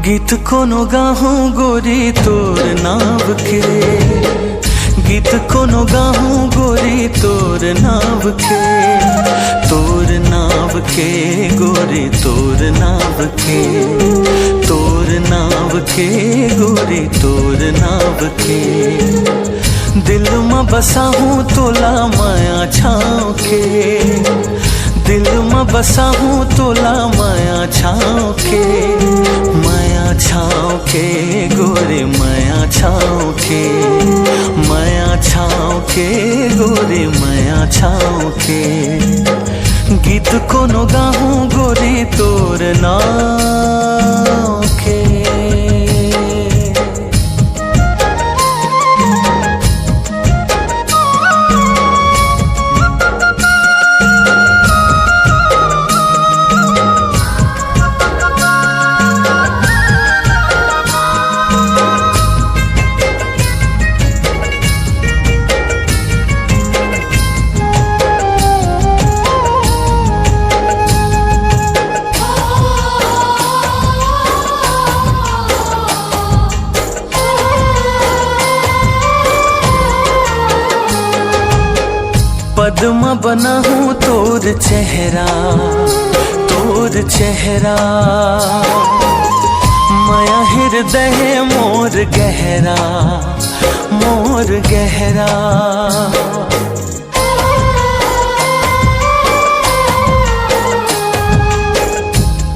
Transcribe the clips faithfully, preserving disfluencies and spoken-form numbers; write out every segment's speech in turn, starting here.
गीत कोनो गाहूँ गोरी तोर नाव के, गीत कोनो गाहूँ गोरी तोर नाव के, तोर नाव के गोरी तोर नाव के, तोर नाव के गोरी तोर नाव के। दिल म बसाहूँ तोला माया छाँव के, दिल म बसाहूँ तोला माया छाँव के, माया छाँव के गोरी माया छाँव के, माया छाँव के गोरी माया छाँव के। गीत कोनो गाहूँ गोरी तोर नाव के। पद्मा बनाहूँ तोर चेहरा, तोर चेहरा। माया हृदय मोर गहरा, मोर गहरा।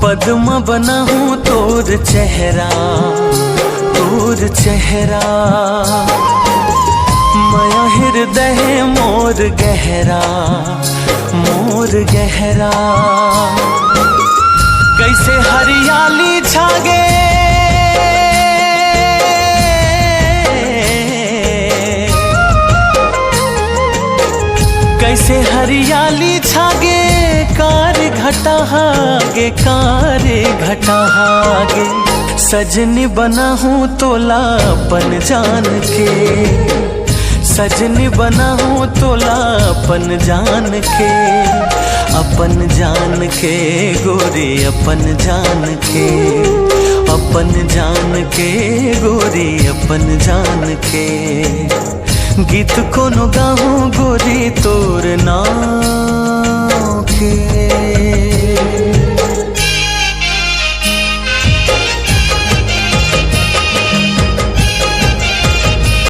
पद्मा बनाहूँ तोर चेहरा, तोर चेहरा। माया हृदय मोर गहरा, मोर गहरा। कैसे हरियाली छागे, कैसे हरियाली छागे, कार घटा हागे, कार घटा हागे। सजनी बनाहूँ तोला अपन जान के, सजनी बनाहूँ तोला अपन जान के, अपन जान के गोरी अपन जान के, अपन जान के गोरी अपन जान के। गीत कोनो गाहूँ गोरी तोर नाव के।